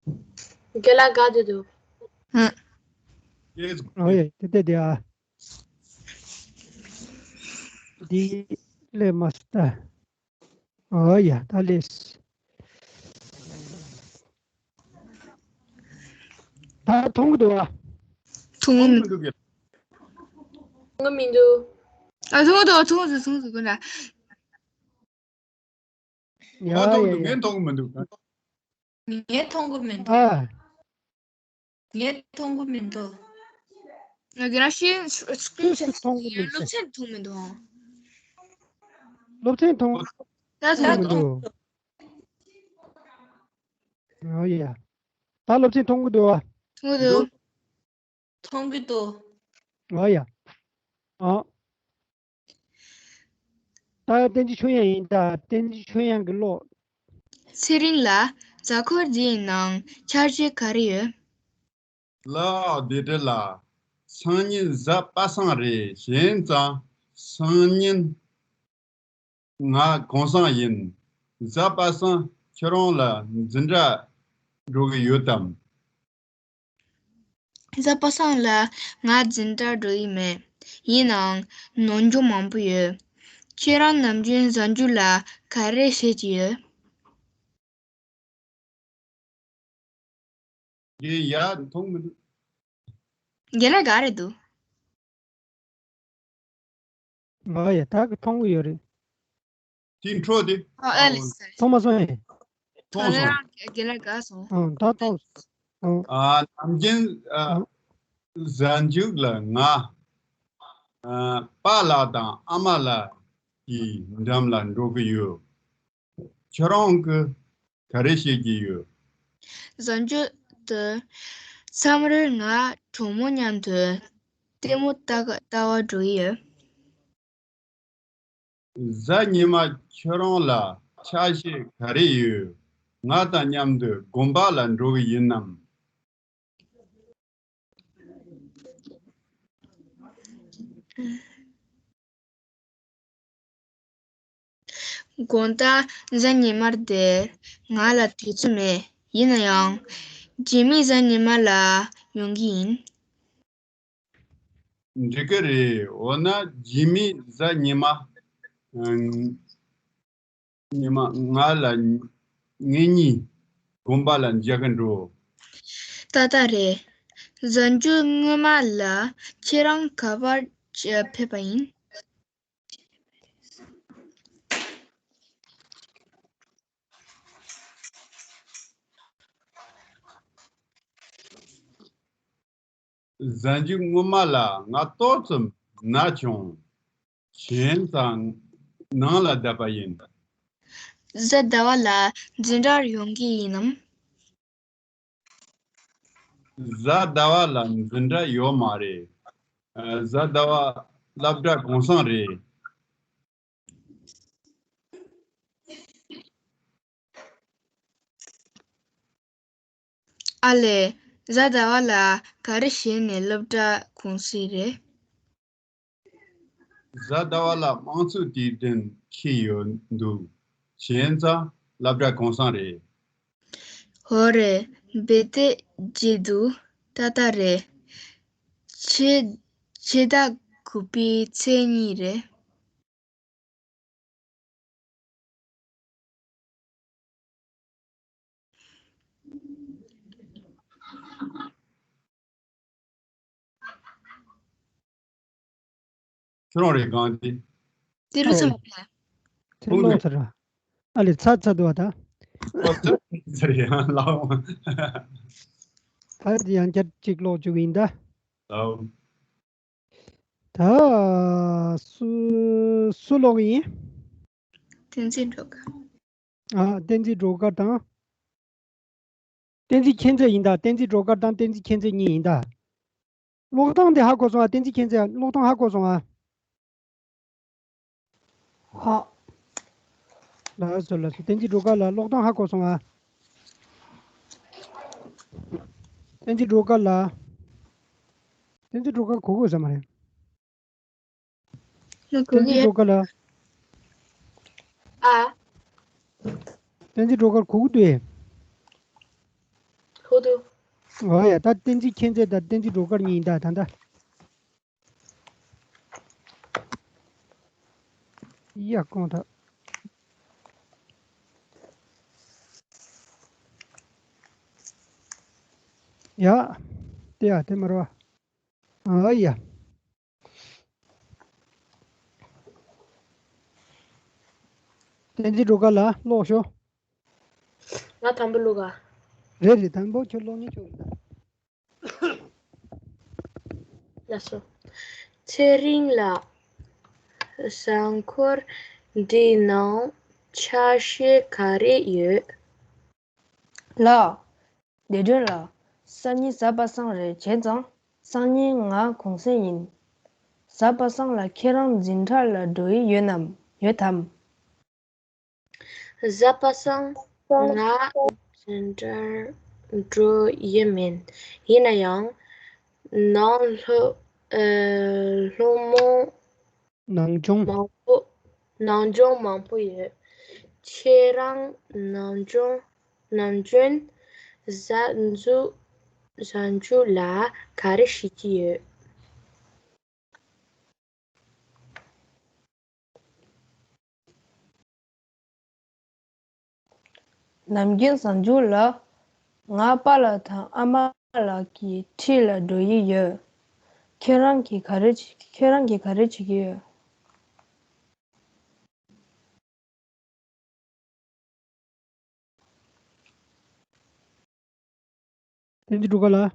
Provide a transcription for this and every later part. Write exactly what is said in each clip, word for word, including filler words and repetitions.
རྒན་ལགས་ག་དུས་འདུག་ཧུམ། ཨོ་ཡ། དེ་དེ་དེ་ཨ། འདི་ལས་མ་སུ་ད། ཨོ་ཡ། ད་ལས། ད་མཐོང་གི་འདུག་ཨ། མཐོང་གི་མི་འདུག་མཐོང་གི་མི་འདུག་ཨ། མཐོང་གི་འདུག་མཐོང་གི་འདུག་མཐོང་གི་འདུག་ཡ་ཡ་ཡ། ངས་མཐོང་གི་མི་འདུག་ངས་མཐོང་གི་མི་འདུག་ཨ། ངས་མཐོང་གི་མི་འདུག་ང་གི་ར་ཤི་སུ་སུ་མཐོང་གི་མི་འདུག་སློབ་ཚན་མཐོང་མི་འདུག་སློབ་ཚན་མཐོང་ད་མཐོང་མི་འདུག་འདུག་ཨོ་ཡ། ད་སློབ་ཚན་མཐོང་གི་འདུག་ཨ། མཐོང་གི་འདུག་མཐོང་གི་འདུག་ཨོ་ཡ། ཨ། ད་བསྟན་འཛིན་ཆོས་དབྱངས་ཡིན། ད་བསྟན་འཛིན་ཆོས་དབྱངས་ཀྱིས་ཀློག་ཚེ་རིང་ལགས། གཟའ་འཁོར་འདིའི་ནང་འཆར་གཞི་ག་རེ་ཡོད། ལགས་བདེ་སྐྱིད་ལགས། སང་ཉིན་གཟའ་པ་སངས་རེད། བྱས་ཙང་སང་ཉིན་ང་གུང་སེང་ཡིན། གཟའ་པ་སངས་ཁྱེད་རང་ལ་འཛིན་གྲྭ་འགྲོ་གི་ཡོད་དམ། གཟའ་པ་སངས་ལགས། ང་འཛིན་གྲྭ་འགྲོ་ཡི་མེད། ཡིན་ནའང་ནོར་འཁྲུལ་མང་པོ་ཡོད། ཁྱེད་རང་ནམ་རྒྱུན་གཟའ་མཇུག་ལ་ག་རེ་བྱེད་ཀྱི་ཡོད། རྒན་ཡ་མཐོང་མི་འདུག་རྒན་ལགས་ག་རེ་འདུག་ཨ་ཡ། ད་གི་མཐོང་གི་ཡོད་རེད། དེ་འཕྲོ་དེ། ཨ་ཨ་ལེ། མཐོང་མ་སོང་ཡ། མཐོང་སོང་། རྒན་ལགས་ག་སོང་། ཨ་ད་མཐོང་སོང་། ཨ་ནམ་རྒྱུན་ཨ་ཨ་གཟའ་མཇུག་ལ་ང་ཨ་པཱ་ལགས་དང་ཨ་མ་ལགས་ཀྱི་འགྲམ་ལ་འགྲོ་གི་ཡོད། ཁྱེད་རང་གིས་ག་རེ་བྱེད་ཀྱི་ཡོད། གཟའ་མཇུག་ཏུ་མཚམས་རེར་ང་གྲོགས་མོ་མཉམ་དུ་ལྟད་མོ་ལྟ་ག་ལྟ་བར་འགྲོ་གི་ཡོད། གཟའ་ཉི་མ་ཁྱེད་རང་ལ་འཆར་གཞི་ག་རེ་ཡོད། ང་དང་མཉམ་དུ་དགོན་པ་ལ་འགྲོ་གི་ཡིན་ནམ། དགོང་དག་གཟའ་ཉི་མར་དེར་ང་ལ་དུས་ཚོད་མེད། ཡིན་ན་ཡང་རྗེས་མའི་གཟའ་ཉི་མ་ལ་ཡོང་གི་ཡིན། འགྲིག་གི་རེད། འོ་ན་རྗེས་མའི་གཟའ་ཉི་མ་ཨ་ཉི་མ་ང་ལ་ངེད་གཉིས་དགོན་པ་ལ་མཇལ་གི་འགྲོ། ཏག་ཏག་རེད། གཟའ་མཇུག་སྔོན་མ་ལ་ཁྱེད་རང་ག་པར་ཕེབས་པ་ཡིན། གཟའ་མཇུག་སྔོན་མ་ལ་ང་ཏོག་ཙམ་ན་བྱུང་། བྱས་ཙང་ནང་ལ་བསྡད་པ་ཡིན། གཟའ་ཟླ་བ་ལ་འཛིན་གྲྭར་ཡོང་གི་ཡིན་ནམ། གཟའ་ཟླ་བ་ལ་འཛིན་གྲྭ་ཡོད་མ་རེད། གཟའ་ཟླ་བ་སློབ་གྲྭ་གུང་སེང་རེད། ཨ་ལས། གཟའ་ཟླ་བ་ལ་ག་རེ་བྱས་ནས་སློབ་གྲྭ་གུང་སེང་རེད། གཟའ་ཟླ་བ་ལ་དམངས་གཙོའི་དུས་དྲན་འཁེལ་ཡོད་འདུག་བྱས་ཙང་སློབ་གྲྭ་གུང་སེང་རེད། ཧོ་རེད། རྦད་དེ་བརྗེད་འདུག་ཏག་ཏག་རེད། ཕྱི་ཕྱི་ཟླ་དགུ་པའི་ཚེས་གཉིས་རེད། ཁྱོད་རང་རེད་གང་དེ། དེ་རུ་ཚང་མ་ཕེབས། ལོག་ཚར་ར། ཨ་ལེ་ཚ་ཚ་འདུག་བ་ད། ཨོ་ཚ་ཚ་རེད་ཡང་ལའོ། ད་ཡང་བསྐྱར་གཅིག་ཀློག་བཅུག་ཡིན་ད། ལའོ། ད་སུ་སུ་ཀློག་ཡིན། བསྟན་འཛིན་སྒྲོལ་དཀར། ཨ་བསྟན་འཛིན་སྒྲོལ་དཀར་དང་། བསྟན་འཛིན་མཁྱེན་བརྩེ་ཡིན་ད། བསྟན་འཛིན་སྒྲོལ་དཀར་དང་བསྟན་འཛིན་མཁྱེན་བརྩེ་གཉིས་ཡིན་ད། ཀློག་སྟངས་དེ་ཧ་གོ་སོང་ཨ། བསྟན་འཛིན་མཁྱེན་བརྩེ་ཀློག་སྟངས་ཧ་གོ་སོང་ཨ། ཧ། ལགས་སོ་ལགས་སོ། བསྟན་འཛིན་སྒྲོལ་དཀར་ལགས་ཀློག་སྟངས་ཧ་གོ་སོང་ཨ། བསྟན་འཛིན་སྒྲོལ་དཀར་ལགས། བསྟན་འཛིན་སྒྲོལ་དཀར་གོ་དགོས་ས་མ་རེད། ལགས་སོ། བསྟན་འཛིན་སྒྲོལ་དཀར་ལགས། ཨ། བསྟན་འཛིན་སྒྲོལ་དཀར་གོ་གི་འདུག་ཨེ། ཨོ་དུ། ཨོ་ཡ། ད་བསྟན་འཛིན་མཁྱེན་བརྩེ་དང་བསྟན་འཛིན་སྒྲོལ་དཀར་གཉིས་ཡིན་ད། ད་ད། ཡ་གོང་ཐག་ཡ། དེ་ཡ་དེ་མར་བ། ཨ་ཡ། བསྟན་འཛིན་སྒྲོལ་དཀར་ལ་ཀློག་ཤོག་ང་དང་པོ་ཀློག་ག་རེད་རེད། དང་པོ་ཁྱོད་ཀློག་ཉན་ཆོག་རེད་ད། ལགས་སོ། ཚེ་རིང་ལགས། གཟའ་འཁོར་འདིའི་ནང་ཆ་ཤས་ག་རེ་ཡོད། ལགས། བདེ་སྒྲོན་ལགས། སང་ཉིན་གཟའ་པ་སངས་རེད། བྱས་ཙང་སང་ཉིན་ང་གུང་སེང་ཡིན། གཟའ་པ་སངས་ལ་ཁྱེད་རང་འཛིན་གྲྭ་ལ་འགྲོ་ཡི་ཡོད་ནམ། ཡོད་དམ། གཟའ་པ་སངས་ང་འཛིན་གྲྭར་འགྲོ་ཡི་མིན། ཡིན་ན་ཡང་ནང་སློབ་ཨ་སློབ་མ་ནང་སྦྱོང་མང་པོ་ནང་སྦྱོང་མང་པོ་ཡོད། ཁྱེད་རང་ནང་སྦྱོང་ནང་སྦྱོང་གཟའ་མཇུག་གཟའ་མཇུག་ལ་ག་རེ་བྱེད་ཀྱི་ཡོད། ནམ་རྒྱུན་གཟའ་མཇུག་ལ་ང་པཱ་ལགས་དང་ཨ་མ་ལགས་ཀྱི་འཁྲིས་ལ་འགྲོ་ཡི་ཡོད། ཁྱེད་རང་གིས་ག་རེ་བྱེད། ཁྱེད་རང་གིས་ག་རེ་བྱེད་ཀྱི་ཡོད། བསྟན་འཛིན་སྒྲོལ་དཀར་ལགས།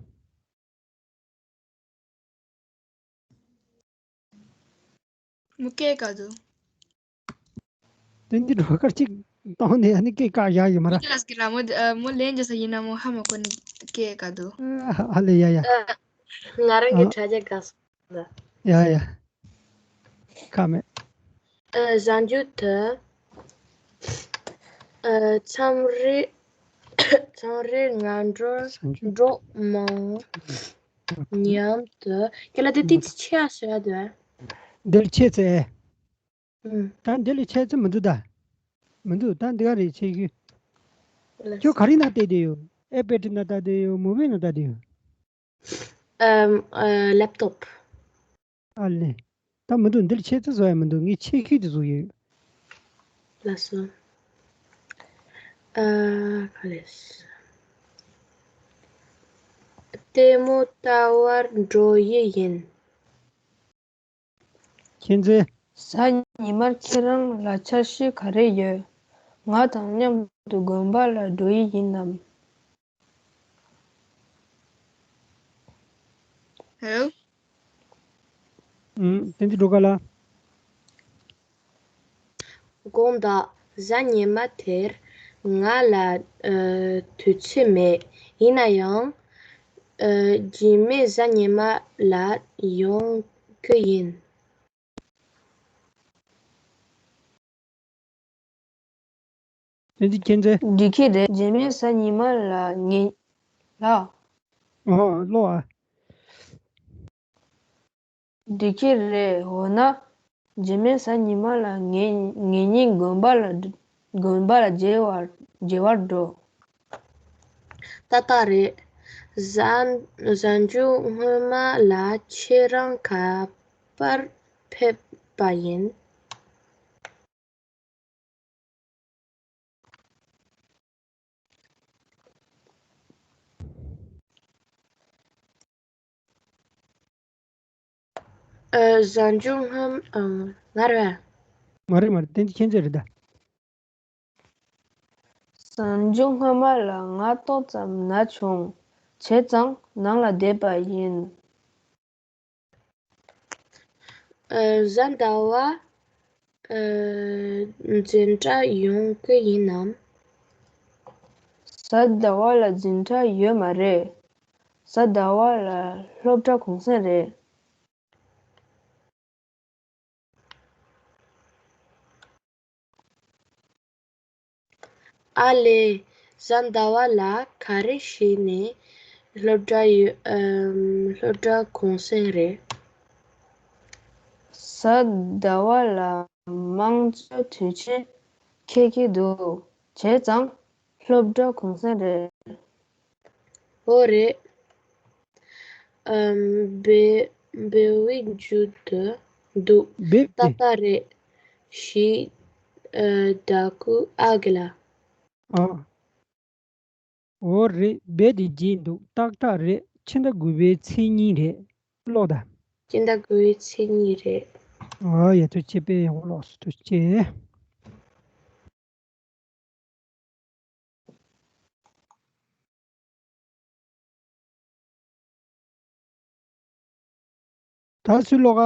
མོ་སྐད་བཀག་འདུག་བསྟན་འཛིན་སྒྲོལ་དཀར་གཅིག་བཏང་ནས་ཨ་ནི་སྐད་བཀག་བཞག་ཡོད་མ་རེད། ཁྱེད་ལ་སྐད་ལ་མོ་ཨ་མོ་ལན་རྒྱག་ས་ཡིན་ན་མོ་ཧ་མ་གོ་ནི་སྐད་བཀག་འདུག་ཨ་ལེ་ཡ་ཡ། ང་རང་གི་ཨ། དྲ་རྒྱ་བཀག་སོང་། ཡ་ཡ། ཁ་མེད། ཨ་གཟའ་མཇུག་ཏུ། ཨ་མཚམས་རེ་མཚམས་རེ་ང་འགྲོ་གཟའ་མཇུག་འགྲོ་མང་མཉམ་དུ་ཁྱེད་ལ་དེ་ཏིག་ཙི་ཆེ་ཡ་བཟོ་ཡ་དེ། འདིར་ཆེ་ཚེ། ཨུམ། ད་འདི་ལས་ཆེ་ཚེ་མི་འདུག་ད། མི་འདུག་ད་འདི་ག་རེ་ཆེ་གི། ལགས། ཁྱོད་ག་རེ་ནང་བལྟས་བསྡད་ཡོད། ཨེ་པེ་ཊི་ནང་བལྟས་བསྡད་ཡོད། མོ་བའི་ནང་བལྟས་བསྡད་ཡོད། ཨམ། ཨ་ལེབ་ཊོབ། ཨ་ལེ། ད་མི་འདུག་འདིར་ཆེ་ཚེ་བཟོ་ཡ་མི་འདུག་ངས་ཆེ་ཤོས་དེ་བཟོ་ཡོད། ལགས་སོ། ཨ་ག་ལེ། ལྟད་མོ་ལྟ་བར་འགྲོ་ཡི་ཡིན། མཁྱེན་བརྩེ། གཟའ་ཉི་མར་ཁྱེད་རང་ལ་འཆར་གཞི་ག་རེ་ཡོད། ང་དང་མཉམ་དུ་དགོན་པ་ལ་འགྲོ་ཡི་ཡིན་ནམ། ཧེ་ལོ། ཨུམ། བསྟན་འཛིན་སྒྲོལ་དཀར་ལགས། དགོངས་དག་གཟའ་ཉི་མ་དེར་ང་ལ་ཨ་དུས་ཚོད་མེད། ཡིན་ན་ཡང་ཨ་རྗེས་མའི་གཟའ་ཉི་མ་ལ་ཡོང་གི་ཡིན། བསྟན་འཛིན་མཁྱེན་བརྩེ། འགྲིག་གི་རེད། རྗེས་མའི་གཟའ་ཉི་མ་ལ་ངེད་ལ། ཨོ་ཀློག་ཨ། འགྲིག་གི་རེད། འོ་ན། རྗེས་མའི་གཟའ་ཉི་མ་ལ་ངེད་ངེད་གཉིས་དགོན་པ་ལ་འགྲོ། དགོན་པ་ལ་མཇལ་བར་མཇལ་བར་འགྲོ། ཏག་ཏག་རེད། གཟའ་གཟའ་མཇུག་སྔོན་མ་ལ་ཁྱེད་རང་ག་པར་ཕེབས་པ་ཡིན། ཨ་གཟའ་མཇུག་སྔོན། ཨ་ང་རེད། མ་རེད་མ་རེད། བསྟན་འཛིན་མཁྱེན་བརྩེ་རེད་ད། གཟའ་མཇུག་སྔོན་མ་ལ་ང་ཏོག་ཙམ་ན་བྱུང་། བྱས་ཙང་ནང་ལ་བསྡད་པ་ཡིན། ཨ་གཟའ་ཟླ་བ་ཨ་འཛིན་གྲྭ་ཡོང་གི་ཡིན་ནམ། གཟའ་ཟླ་བ་ལ་འཛིན་གྲྭ་ཡོད་མ་རེད། གཟའ་ཟླ་བ་ལ་སློབ་གྲྭ་གུང་སེང་རེད། ཨ་ལེ། གཟའ་ཟླ་བ་ལ་ག་རེ་བྱས་ནས་སློབ་གྲྭ་ཡོད། ཨམ། སློབ་གྲྭ་གུང་སེང་རེད། གཟའ་ཟླ་བ་ལ་དམངས་གཙོའི་དུས་ཆེན་འཁེལ་གྱི་འདུག་བྱས་ཙང་སློབ་གྲྭ་གུང་སེང་རེད། འོ་རེད། ཨམ། བེ་བེ་བི་འཇུ་དུ་འདུག་བེ་ཏག་ཏག་རེད། ཞི། ཨ། ད་ཀུ་ཨ་གི་ལ། ཨ། འོ་རེད། བེ་དེ་བརྗེད་འདུག་ཏག་ཏག་རེད། ཕྱི་ཟླ་དགུ་པའི་ཚེས་གཉིས་རེད། ཀློག་དང་། ཕྱི་ཟླ་དགུ་པའི་ཚེས་གཉིས་རེད། ཨ། ཡ། ཐུགས་རྗེ་ཆེ། དཔེ་ཡག་པོ་ཀློག་སོང་། ཐུགས་རྗེ་ཆེ། ད་སུས་ཀློག་ག་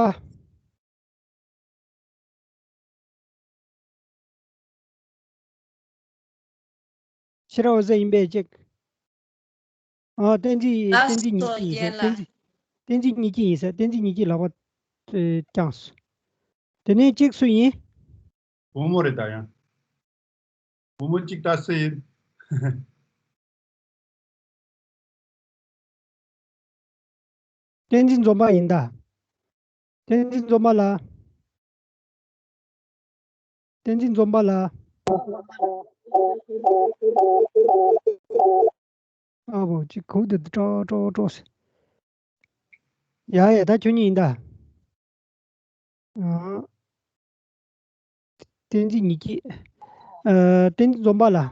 ཕྱི་ར་འོ་ཟེ་ཡིན་པས་ཅིག་ཨ། བསྟན་འཛིན། བསྟན་འཛིན་ཉི་སྐྱིད་ཡིན་ས། བསྟན་འཛིན། བསྟན་འཛིན་ཉི་སྐྱིད་ཡིན་ས། བསྟན་འཛིན་ཉི་སྐྱིད་ལག་པ་བརྐྱངས་སོང་། དེ་ནས་གཅིག་སུ་ཡིན། བུ་མོ་རེད་ད་ཡང་། བུ་མོ་གཅིག་ད་སུ་ཡིན། བསྟན་འཛིན་འཛོམས་པ་ཡིན་ད། བསྟན་འཛིན་འཛོམས་པ་ལགས། བསྟན་འཛིན་འཛོམས་པ་ལགས། ཨ་བོ། ཅིག་གུག་དེ་ཀྲོག་ཀྲོག་ཀྲོག་ཟེར། ཡ་ཡ། ད་ཁྱོད་ཉིད་ཡིན་ད། ཨ། བསྟན་འཛིན་ཉི་སྐྱིད། ཨ། བསྟན་འཛིན་འཛོམས་པ་ལགས།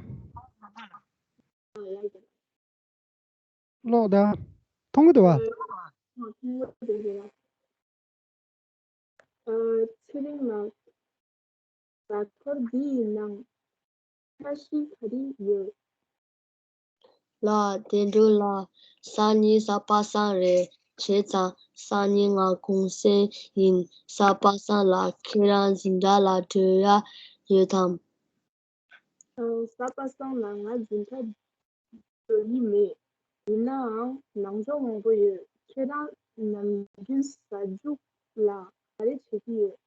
ཀློག་དང་། མཐོང་གི་འདུག་བ། ཨ། ཚེ་རིང་ལགས། བརྡ་ཐོ་འདིའི་ནང་འཆར་གཞི་ག་རེ་ཡོད། ལགས། བདེ་འགྲོ་ལགས། སང་ཉིན་གཟའ་པ་སངས་རེད། བྱས་ཙང་སང་ཉིན་ང་གུང་སེང་ཡིན། གཟའ་པ་སངས་ལ་ཁྱེད་རང་འཛིན་གྲྭ་ལ་འགྲོ་ཡ་ཡོད་དམ། ཨ། གཟའ་པ་སངས་ལ་ང་འཛིན་གྲྭ་འགྲོ་གི་མེད། ཡིན་ནའང་ནང་ཆོས་མང་པོ་ཡོད། ཁྱེད་རང་ནམ་རྒྱུན་གཟའ་མཇུག་ལ་ག་རེ་བྱེད་ཀྱི་ཡོད།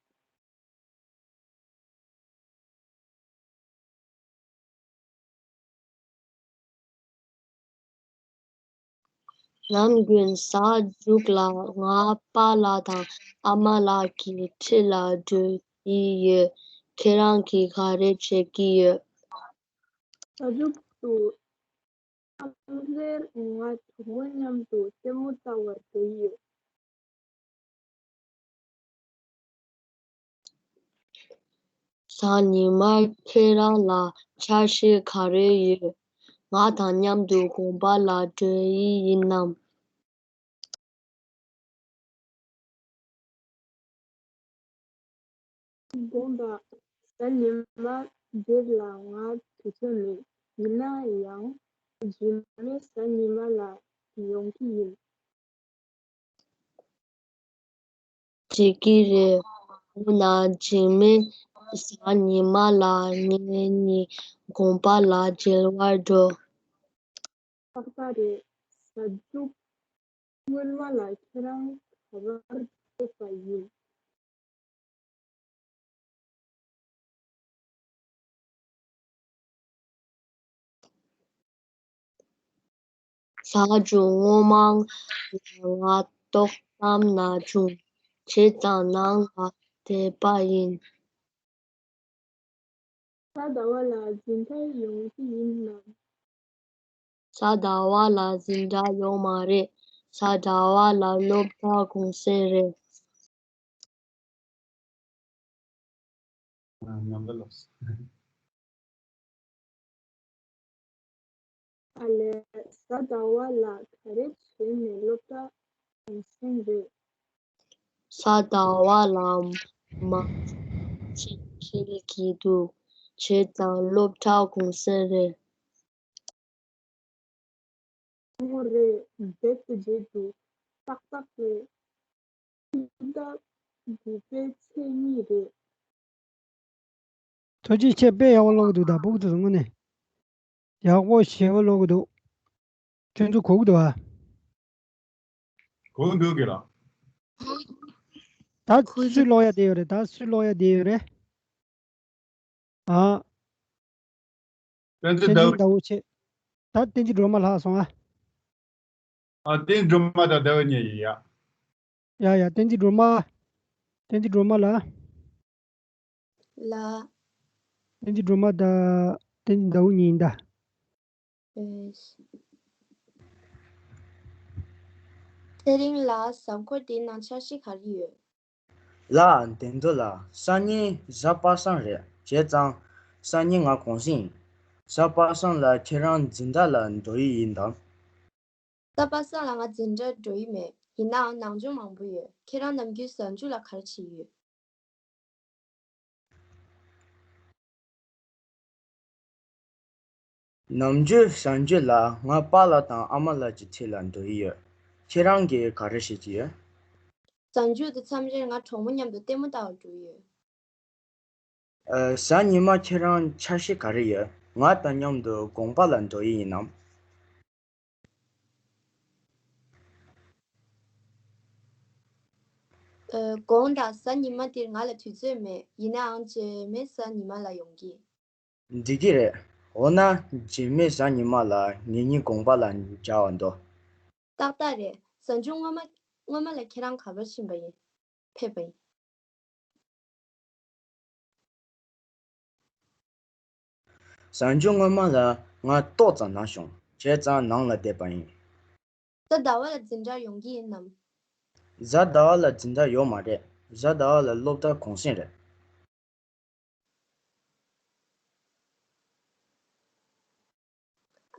ནམ་རྒྱུན་གཟའ་མཇུག་ལ་ང་པཱ་ལགས་དང་ཨ་མ་ལགས་ཀྱི་འཁྲིས་ལ་འགྲོ་ཡི་ཡོད། ཁྱེད་རང་གིས་ག་རེ་བྱེད་ཀྱི་ཡོད། གཟའ་མཇུག་ཏུ་ཨ་མ་ལགས་ང་གྲོགས་པོ་མཉམ་དུ་ལྟད་མོ་ལྟ་བར་འགྲོ་ཡི་ཡོད། གཟའ་ཉི་མར་ཁྱེད་རང་ལ་འཆར་གཞི་ག་རེ་ཡོད། ང་དང་མཉམ་དུ་དགོན་པ་ལ་འགྲོ་ཡི་ཡིན་ནམ། དགོངས་དག་གཟའ་ཉི་མ་འདིར་ལ་ང་དུས་ཚོད་མེད། ཡིན་ན་ཡང་རྗེས་མའི་གཟའ་ཉི་མ་ལ་ཡོང་གི་ཡིན། འགྲིག་གི་རེད། འོ་ན་རྗེས་མའི་གཟའ་ཉི་མ་ལ་ངེད་གཉིས་དགོན་པ་ལ་མཇལ་བར་འགྲོ། ཏག་ཏག་རེད། གཟའ་མཇུག་སྔོན་མ་ལ་ཁྱེད་རང་ག་པར་ཕེབས་པ་ཡིན། གཟའ་མཇུག་སྔོན་མ་ང་ཏོག་ཙམ་ན་བྱུང་། བྱས་ཙང་ནང་ལ་བསྡད་པ་ཡིན། གཟའ་ཟླ་བ་ལ་འཛིན་གྲྭ་ཡོང་གི་ཡིན་ནམ། གཟའ་ཟླ་བ་ལ་འཛིན་གྲྭ་ཡོད་མ་རེད། གཟའ་ཟླ་བ་ལ་སློབ་གྲྭ་གུང་སེང་རེད། ཨ་ལས། གཟའ་ཟླ་བ་ལ་ག་རེ་བྱས་ནས་སློབ་གྲྭ་གུང་སེང་རེད། གཟའ་ཟླ་བ་ལ་མ་ཅིག་འཁེལ་གྱི་འདུག་བྱས་ཙང་སློབ་གྲྭ་གུང་སེང་རེད། ཨོ་རེད། རྦད་དེ་བརྗེད་འདུག་ཏག་ཏག་རེད། ཕྱི་ཟླ་དགུ་པའི་ཚེས་གཉིས་རེད། ཐུགས་རྗེ་ཆེ། དཔེ་ཡག་པོ་ཀློག་གི་འདུག་ད་སྤུ་གུ་ཚོ་དངོས་གནས་ཡག་པོ་ཞེ་པོ་ཀློག་གི་འདུག་ཁྱོད་ཚོ་གོ་གི་འདུག་ཨ། གོ་འདུག་གི་ལ། ད་སུས་ཀློག་ཡ་དེ་ཡོད་རེད། ད་སུས་ཀློག་ཡ་དེ་ཡོད་རེད། ཨ། བསྟན་འཛིན་ཟླ་འོད། ཟླ་འོད་ཆེ། ད་བསྟན་འཛིན་སྒྲོལ་མ་ལྷག་སོང་ཨ། ཨ། བསྟན་འཛིན་སྒྲོལ་མ་དང་ཟླ་འོད་གཉིས་ཡིན་ཡ། ཡ་ཡ། བསྟན་འཛིན་སྒྲོལ་མ། བསྟན་འཛིན་སྒྲོལ་མ་ལ། ལ། བསྟན་འཛིན་སྒྲོལ་མ་དང་བསྟན་འཛིན་ཟླ་འོད་གཉིས་ཡིན་ད། ཨེ། ཚེ་རིང་ལགས། གཟའ་འཁོར་འདིའི་ནང་འཆར་གཞི་ག་རེ་ཡོད། ལགས། བདེ་འདུག་ལགས། སང་ཉིན་གཟའ་པ་སངས་རེད། བྱས་ཙང་སང་ཉིན་ང་གུང་སེང་ཡིན། གཟའ་པ་སངས་ལ་ཁྱེད་རང་འཛིན་གྲྭ་ལ་འགྲོ་ཡི་ཡིན་དམ། གཟའ་པ་སངས་ལ་ང་འཛིན་གྲྭར་འགྲོ་ཡི་མེད། ཡིན་ནའང་ནང་སྦྱོང་མང་པོ་ཡོད། ཁྱེད་རང་ནམ་རྒྱུན་གཟའ་མཇུག་ལ་ག་རེ་བྱེད་ཡོད། ནམ་རྒྱུན་གཟའ་མཇུག་ལ་ང་པཱ་ལགས་དང་ཨ་མ་ལགས་ཀྱི་འཁྲིས་ལ་འགྲོ་ཡི་ཡོད། ཁྱེད་རང་གིས་ག་རེ་བྱེད་ཀྱི་ཡོད། གཟའ་མཇུག་དེ་མཚམས་རེར་ང་གྲོགས་མོ་མཉམ་དུ་ལྟད་མོ་ལྟ་བར་འགྲོ་ཡི་ཡོད། ཨ། གཟའ་ཉི་མ་ཁྱེད་རང་འཆར་གཞི་ག་རེ་ཡོད། ང་དང་མཉམ་དུ་དགོན་པ་ལ་འགྲོ་ཡི་ཡིན་ནམ། ཨ། དགོང་དག་གཟའ་ཉི་མ་འདིར་ང་ལ་དུས་ཚོད་མེད། ཡིན་ནའང་རྗེས་མའི་གཟའ་ཉི་མ་ལ་ཡོང་གི། འགྲིག་གི་རེད། འོ་ན་རྗེས་མའི་གཟའ་ཉི་མ་ལ་ངེད་གཉིས་དགོན་པ་ལ་མཇལ་བར་འགྲོ། ཏག་ཏག་རེད། གཟའ་མཇུག་སྔོན་མ། སྔོན་མ་ལ་ཁྱེད་རང་ག་པར་ཕྱིན་པ་ཡིན། ཕེབས་པ་ཡིན། གཟའ་མཇུག་སྔོན་མ་ལ་ང་ཏོག་ཙམ་ནང་བྱུང་། བྱས་ཙང་ནང་ལ་བསྡད་པ་ཡིན། གཟའ་ཟླ་བ་ལ་འཛིན་གྲྭར་ཡོང་གི་ཡིན་ནམ། གཟའ་ཟླ་བ་ལ་འཛིན་གྲྭ་ཡོད་མ་རེད། གཟའ་ཟླ་བ་ལ་སློབ་གྲྭ་གུང་སེང་རེད།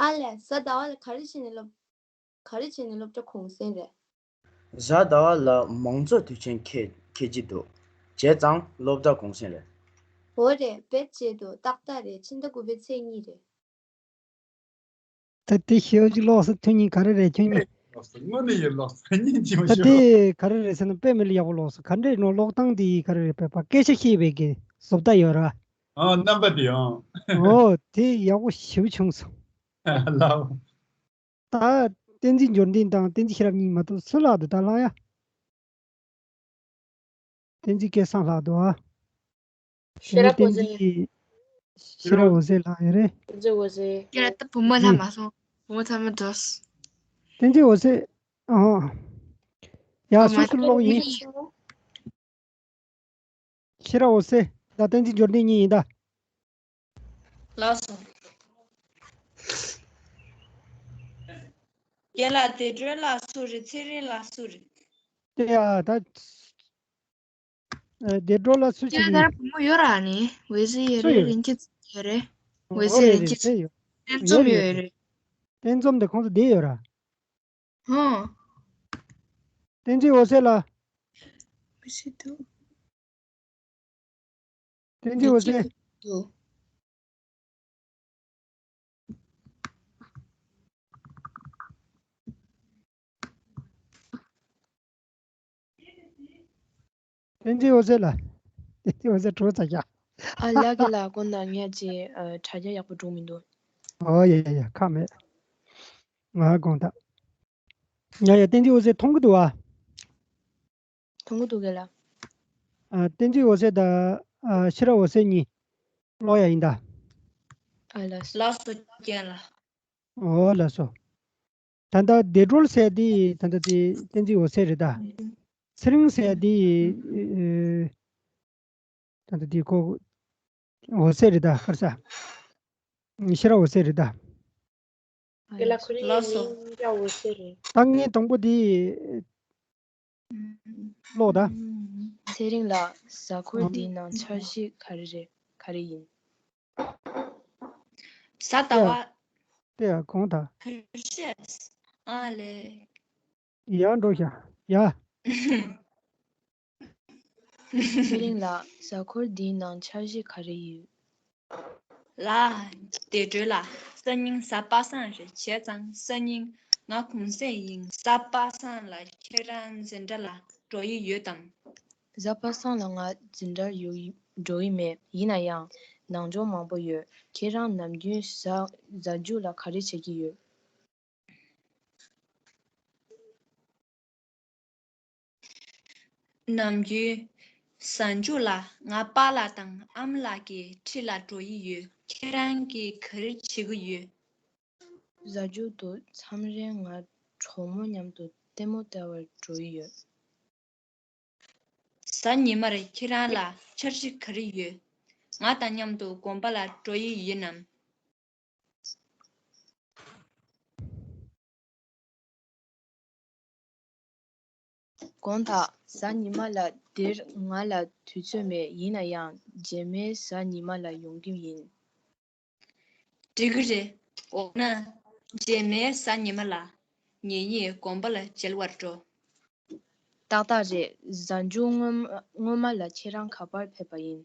ཨ་ལས། གཟའ་ཟླ་བ་ལ་ག་རེ་བྱས་ནས་སློབ། ག་རེ་བྱས་ནས་སློབ་གྲྭ་གུང་སེང་རེད། གཟའ་ཟླ་བ་ལ་མང་གཙོ་དུས་ཆེན་འཁེལ་འཁེལ་གྱི་འདུག་བྱས་ཙང་སློབ་གྲྭ་གུང་སེང་རེད། འོ་རེད། དཔེ་བྱས་འདུག་ཏག་ཏག་རེད། ཕྱི་ཟླ་དགུ་པའི་ཚེས་གཉིས་རེད། ད་དེ་ཤེས་ཡོན་ཅིག་ཀློག་སོང་། ཁྱོད་གཉིས་ག་རེ་རེད། ཁྱོད་གཉིས། ཀློག་སོང་། དངོས་གནས་ཡིན། ཀློག་སོང་། སྙིང་རྗེ་མོ་ད་ཤོད། དེ་ག་རེ་རེད་ཟེར་ན་དཔེ་མི་ལ་ཡག་པོ་ཀློག་སོང་། ག་འདྲས་ནོ། ཀློག་སྟངས་དེ་ག་རེ་རེད། དཔེ་པ་སྐད་ཆ་བཤད་པའི་གི་བཟོ་ལྟ་ཡོད་ར། ཨ། རྣམ་པ་དེ་ཨང་། ཨོ། དེ་ཡག་པོ་ཞེ་པོ་བྱུང་སོང་། ལའོ། ད་བསྟན་འཛིན་འབྱོར་ལྡན་དང་བསྟན་འཛིན་ཤེས་རབ་གཉིས་མ་གཏོགས་སུ་ལྷག་འདུག་ད་ལྷག་ཡ། བསྟན་འཛིན་སྐལ་བཟང་ལྷག་འདུག་ཨ། ཤེས་རབ། བསྟན་འཛིན། ཤེས་རབ་འོད་ཟེར་ལྷག་ཡོད་རེད། བསྟན་འཛིན་འོད་ཟེར། ཡ། ད་བུ་མོ་ལྷག་མ་སོང་། བུ་མོ་ཚང་མ་འགྲོ། བསྟན་འཛིན་འོད་ཟེར། ཨ། ཡ། སོ་སོ་ཀློག་ཡིན། ཤེས་རབ་འོད་ཟེར་དང་བསྟན་འཛིན་འབྱོར་ལྡན་གཉིས་ཡིན་ད། ལགས་སོ། རྒན་ལགས། བདེ་སྒྲོལ་ལགས་སུ་རེད། ཚེ་རིང་ལགས་སུ་རེད། དེ་ཡ་ད། ཨ། བདེ་སྒྲོལ་ལགས་སུ་ཅིག་ཡིན། ཁྱོད་ལྟར་བུ་མོ་ཡོད་ར་ནི། འོད་ཟེར་ཡོད་རེད། རིན་སྐྱིད་ཡོད་རེད། འོད་ཟེར། རིན་སྐྱིད། བསྟན་འཛོམས་ཡོད་རེད། བསྟན་འཛོམས་དེ་ཁོང་ཚོ་བསྡད་ཡོད་ར། ཧོ། བསྟན་འཛིན་འོད་ཟེར་ལགས། མི་ཤེས་འདུག་བསྟན་འཛིན་འོད་ཟེར། འདུག་བསྟན་འཛིན་འོད་ཟེར་ལགས། བསྟན་འཛིན་འོད་ཟེར་གྲོངས་ཚར་ཡ། ཨ་ལགས། རྒན་ལགས། དགོངས་དག་ངས་ཅིག་ཨ། དྲ་རྒྱ་ཡག་པོ་འགྲོ་མི་འདུག་ཨོ་ཡ་ཡ་ཡ། ཁག་མེད། ང་དགོངས་དག་ཡ་ཡ། བསྟན་འཛིན་འོད་ཟེར་མཐོང་གི་འདུག་ཨ། མཐོང་གི་འདུག་རྒན་ལགས། ཨ། བསྟན་འཛིན་འོད་ཟེར་དང་། ཨ། ཤེས་རབ་འོད་ཟེར་གཉིས་ཀློག་ཡ་ཡིན་ད། ཨ་ལགས། ལགས་སོ་རྒན་ལགས། ཨོ་ལགས་སོ། ད་ལྟ་བདེ་སྒྲོལ་ཟེར་དེ་ད་ལྟ་དེ་བསྟན་འཛིན་འོད་ཟེར་རེད་ད། ཚེ་རིང་ཟེར་དེ། ཨེ། ད་ལྟ་དེ་ཁོ་འོད་ཟེར་རེད་ད། ཁར་ས། ཤེས་རབ་འོད་ཟེར་རེད་ད། ལགས་སོ། ད་ངས་དང་པོ་དེ་ཀློག་ད། ཚེ་རིང་ལགས། གཟའ་འཁོར་འདིའི་ནང་འཆར་གཞི་ག་རེ་རེད། ག་རེ་ཡིན། གཟའ་ཟླ་བ། དེ་ཡང་གོང་ད། བོད་ཤེས། ཨ་ལས། ཡར་འགྲོ་ཤག་ཡ། ཚེ་རིང་ལགས། གཟའ་འཁོར་འདིའི་ནང་འཆར་གཞི་ག་རེ་ཡོད། ལགས། བདེ་སྒྲོལ་ལགས། སང་ཉིན་གཟའ་པ་སངས་རེད། བྱས་ཙང་སང་ཉིན་ང་གུང་སེང་ཡིན། གཟའ་པ་སངས་ལ་ཁྱེད་རང་འཛིན་གྲྭ་ལ་འགྲོ་ཡི་ཡོད་དམ། གཟའ་པ་སངས་ལ་ང་འཛིན་གྲྭར་ཡོང་། འགྲོ་ཡི་མེད། ཡིན་ན་ཡང་ནང་སྦྱོང་མང་པོ་ཡོད། ཁྱེད་རང་ནམ་རྒྱུན་གཟའ། གཟའ་མཇུག་ལ་ག་རེ་བྱེད་ཀྱི་ཡོད། ནམ་རྒྱུན་གཟའ་མཇུག་ལ་ང་པཱ་ལགས་དང་ཨ་མ་ལགས་ཀྱི་འཁྲིས་ལ་འགྲོ་ཡི་ཡོད། ཁྱེད་རང་གིས་ག་རེ་བྱེད་ཀྱི་ཡོད། གཟའ་མཇུག་ཏུ་མཚམས་རེ་ང་གྲོགས་མོ་མཉམ་དུ་ལྟད་མོ་ལྟ་བར་འགྲོ་ཡི་ཡོད། གཟའ་ཉི་མར་ཁྱེད་རང་ལ་འཆར་གཞི་ག་རེ་ཡོད། ང་དང་མཉམ་དུ་དགོན་པ་ལ་འགྲོ་ཡི་ཡིན་ནམ། དགོངས་དག། གཟའ་ཉི་མ་ལ་འདིར་ང་ལ་དུས་ཚོད་མེད། ཡིན་ན་ཡང་རྗེས་མའི་གཟའ་ཉི་མ་ལ་ཡོང་གི་ཡིན། འགྲིག་གི་རེད། འོ་ན། རྗེས་མའི་གཟའ་ཉི་མ་ལ། ངེད་གཉིས་དགོན་པ་ལ་མཇལ་བར་འགྲོ། ཏག་ཏག་རེད། གཟའ་མཇུག་སྔོན་སྔོན་མ་ལ་ཁྱེད་རང་ག་པར་ཕེབས་པ་ཡིན།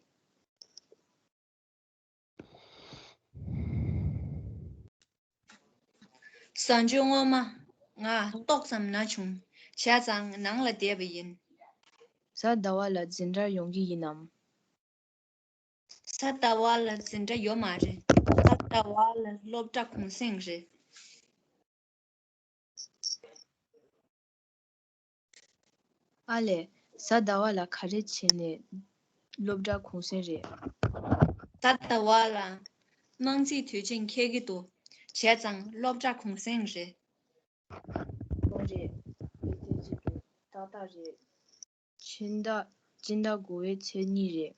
གཟའ་མཇུག་སྔོན་མ། ང་ཏོག་ཙམ་ན་བྱུང་། བྱས་ཙང་ནང་ལ་བསྡད་པ་ཡིན། གཟའ་ཟླ་བ་ལ་འཛིན་གྲྭར་ཡོང་གི་ཡིན་ནམ། གཟའ་ཟླ་བ་ལ་འཛིན་གྲྭ་ཡོད་མ་རེད། གཟའ་ཟླ་བ་ལ་སློབ་གྲྭ་གུང་སེང་རེད། ཨ་ལས། གཟའ་ཟླ་བ་ལ་ག་རེ་བྱས་ནས་སློབ་གྲྭ་གུང་སེང་རེད། གཟའ་ཟླ་བ་ལ་དམངས་རྩིས་དུས་ཆེན་འཁེལ་གྱི་འདུག་བྱས་ཙང་སློབ་གྲྭ་གུང་སེང་རེད། ཨོ་རེད། དེ་བལྟས་ཅི་འདུག་ཏག་ཏག་རེད། སྤྱི་ཟླ་སྤྱི་ཟླ་དགུ་པའི་ཚེས་གཉིས་རེད།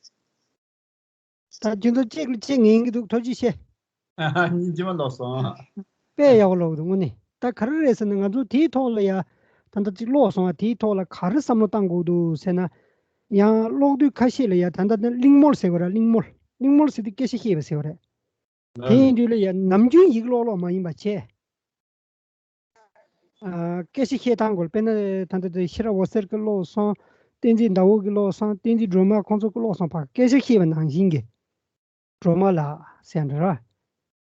ད་ཁྱེད་ཚོ་གཅིག་ལ་གཅིག་ངན་གྱི་འདུག་ཐུགས་རྗེ་ཆེ། སྙིང་རྗེ་མ་ལོག་སོང་། དཔེ་ཡག་པོ་ལོག་འདུག་དངོས་གནས། ད་ག་རེ་རེད་ཟེར་ན། ང་ཚོ་དེའི་ཐོག་ལ་ཡ་ད་ལྟ་གཅིག་ཀློག་སོང་བ། དེའི་ཐོག་ལ་ག་རེ་བསམ་བློ་བཏང་དགོས་འདུག་ཟེར་ན། ཡང་ཀློག་དུས་ཁ་ཤས་ལ་ཡ་ད་ལྟ་ནི་གླེང་མོལ་ཟེར་དགོས་ར། གླེང་མོལ། གླེང་མོལ་ཟེར་དུས་སྐད་ཆ་བཤད་པ་ཟེར་བ་རེད། དེ་ཡིན་དུས་ལ་ཡ་ནམ་རྒྱུན་ཡིག་ཀློག་ཀློག་མ་ཡིན་པ་བྱས། ཨ། སྐད་ཆ་བཤད་སྟངས་སྐོར། དཔེར་ན་ད་ལྟ་དེ་ཤེས་རབ་འོད་ཟེར་གྱིས་ཀློག་སོང་། བསྟན་འཛིན་ཟླ་འོད་ཀྱིས་ཀློག་སོང་། བསྟན་འཛིན་སྒྲོལ་མ་ཁོང་ཚོ་གིས་ཀློག་སོང་བ། སྐད་ཆ་བཤད་པ་ནང་བཞིན་གྱི། སྒྲོལ་མ་ལགས་ཟེར་འདྲ་ར།